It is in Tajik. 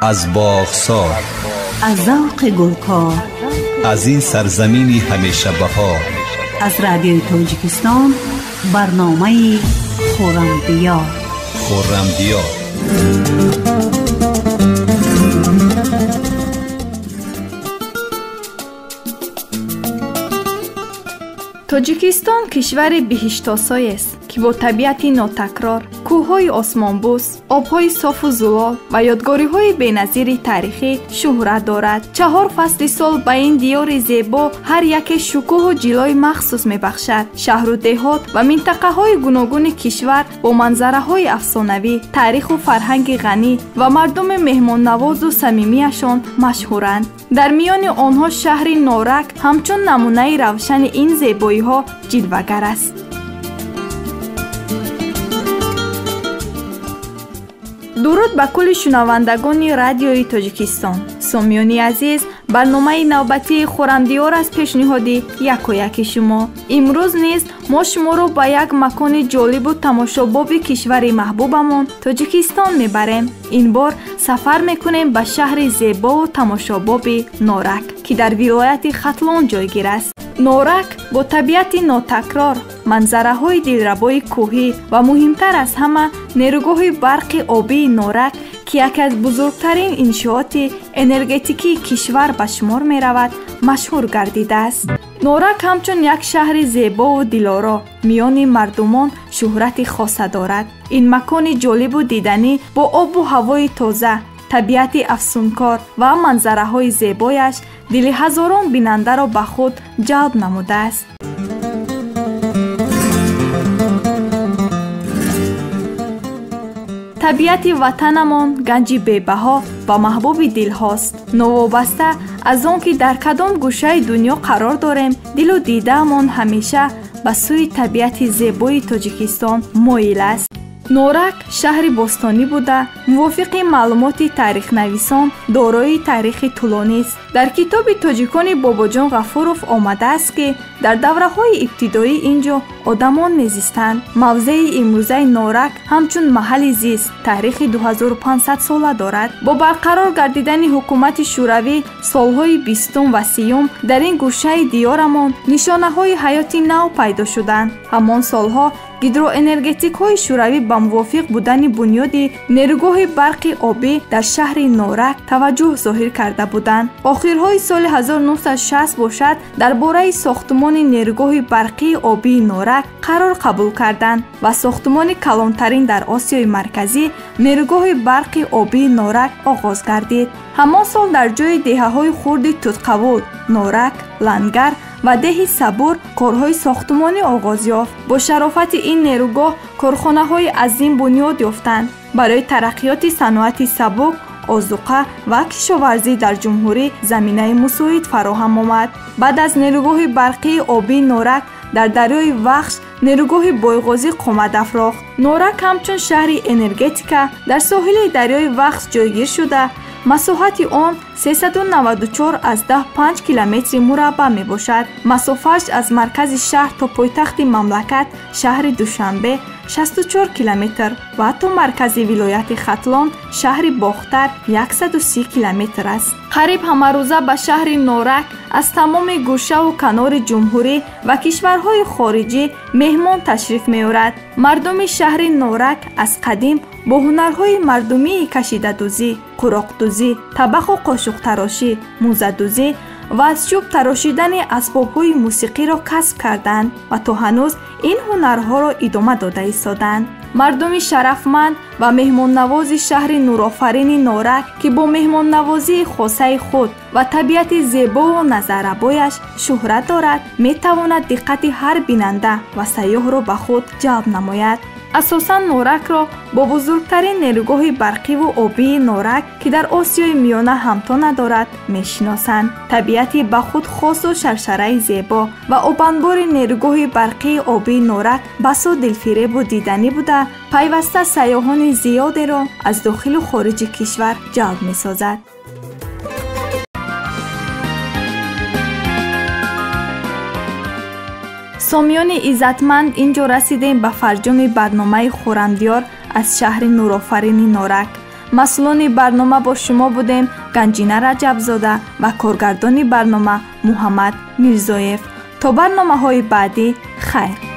Аз боғсор, аз завқи гулкор, аз ин сарзамини ҳамеша баҳор, аз радиои Тоҷикистон барномаи Хуррамдиёр. Хуррамдиёр. Тоҷикистон кишвари биҳиштосоест, ки бо табиати нотакрор, кӯҳҳои осмонбӯс, обҳои софу зулол ва ёдгориҳои беназири таърихӣ шӯҳрат дорад. Чаҳор фасли сол ба ин диёри зебо ҳар яке шукӯҳу ҷилои махсус мебахшад. Шаҳру деҳот ва минтақаҳои гуногуни кишвар бо манзараҳои афсонавӣ, таъриху фарҳанги ғанӣ ва мардуми меҳмоннавозу самимиашон машҳуранд. Дар миёни онҳо шаҳри Норак ҳамчун намунаи равшани ин зебоиҳо ҷилвагар аст. Дуруд ба кулли шунавандагони радиои Тоҷикистон. Сомиёни азиз, барномаи навбатии Хуррамдиёр аз пешниҳоди якояки шумо. Имрӯз низ мо шуморо ба як макони ҷолибу тамошобоби кишвари маҳбубамон Тоҷикистон мебарем. Ин бор сафар мекунем ба шаҳри зебову тамошобоби Норак, ки дар вилояти Хатлон ҷойгир аст. Норак бо табиати нотакрор, манзараҳои дилрабои кӯҳӣ ва муҳимтар аз ҳама нерӯгоҳи барқи обии Норак, ки яке аз бузургтарин иншооти энергетикии кишвар ба шумор меравад, машҳур гардидааст. Норак ҳамчун як шаҳри зебову дилоро миёни мардумон шӯҳрати хоса дорад. Ин макони ҷолибу диданӣ бо обу ҳавои тоза, табиати афсункор ва манзараҳои зебояш дили ҳазорон бинандаро ба худ ҷалб намудааст. Табиати ватанамон ганҷи бебаҳо ва маҳбуби дилҳост. Новобаста аз он ки дар кадом гӯшаи дунё қарор дорем, дилу дидаамон ҳамеша ба сӯи табиати зебои Тоҷикистон моил аст. Норак шаҳри бостонӣ буда, мувофиқи маълумоти таърихнависон дорои таърихи тӯлонист. Дар китоби тоҷикони Бобоҷон Ғафуров омадааст, ки дар давраҳои ибтидоӣ ин ҷо одамон мезистанд. Мавзеи имрӯзаи Норак ҳамчун маҳалли зист таърихи 2500 сола дорад. Бо барқарор гардидани ҳукумати Шӯравӣ солҳои 20 ва 30 дар ин гӯшаи диёрамон нишонаҳои ҳаёти нав пайдо шуданд. Ҳамон солҳо гидроэнергетикҳои шӯравӣ ба мувофиқ будани бунёди нерӯгоҳи барқи обӣ дар шаҳри Норак таваҷҷӯҳ зоҳир карда буданд. Охирҳои соли 1960 бошад, дар бораи сохтмони нерӯгоҳи барқии обии Норак қарор қабул карданд ва сохтмони калонтарин дар Осиёи Марказӣ нерӯгоҳи барқи обии Норак оғоз гардид. Ҳамон сол дар ҷои деҳаҳои хурди Тутқавул, Норак, Лангар ва деҳи Сабур корҳои сохтмонӣ оғоз ёфт. Бо шарофати ин нерӯгоҳ корхонаҳои азим бунёд ёфтанд. Барои тараққиёти саноати сабук, озуқа ва кишоварзӣ дар ҷумҳурӣ заминаи мусоид фароҳам омад. Баъд аз нерӯгоҳи барқии обии Норак дар дарёи Вахш нерӯгоҳи Бойғозӣ қомат афрохт. Норак ҳамчун шаҳри энергетика дар соҳили дарёи Вахш ҷойгир шуда, масоҳати он 394,5 километри мураббаъ мебошад. Масофааш аз маркази шаҳр то пойтахти мамлакат шаҳри Душанбе 64 километр ва то маркази вилояти Хатлон шаҳри Бохтар 130 километр аст. Қариб ҳамарӯза ба шаҳри Норак аз тамоми гӯшаву канори ҷумҳурӣ ва кишварҳои хориҷӣ меҳмон ташриф меорад. Мардуми шаҳри Норак аз қадим бо ҳунарҳои мардумии кашидадӯзӣ, қуроқдӯзӣ, табақу қошуқтарошӣ, мӯзадӯзӣ ва аз чӯб тарошидани асбобҳои мусиқиро касб карданд ва то ҳанӯз ин ҳунарҳоро идома дода истоданд. Мардуми шарафманд ва меҳмоннавози шаҳри нурофарини Норак, ки бо меҳмоннавозии хосаи худ ва табиати зебову назаррабояш шӯҳрат дорад, метавонад диққати ҳар бинанда ва сайёҳро ба худ ҷалб намояд. Асосан Норакро бо бузургтарин нерӯгоҳи барқиву обии Норак, ки дар Осиёи Миёна ҳамто надорад, мешиносанд. Табиати ба худ хосу шаршараи зебо ва обанбори нерӯгоҳи барқии обии Норак басо дилфиребу диданӣ буда, пайваста сайёҳони зиёдеро аз дохилу хориҷи кишвар ҷалб месозад. Сомиёни иззатманд, ин ҷо расидем ба фарҷоми барномаи Хуррамдиёр аз шаҳри нурофарини Норак. Масъулони барнома бо шумо будем Ганҷина Раҷабзода ва коргардони барнома Муҳаммад Мирзоев. То барномаҳои баъдӣ хайр.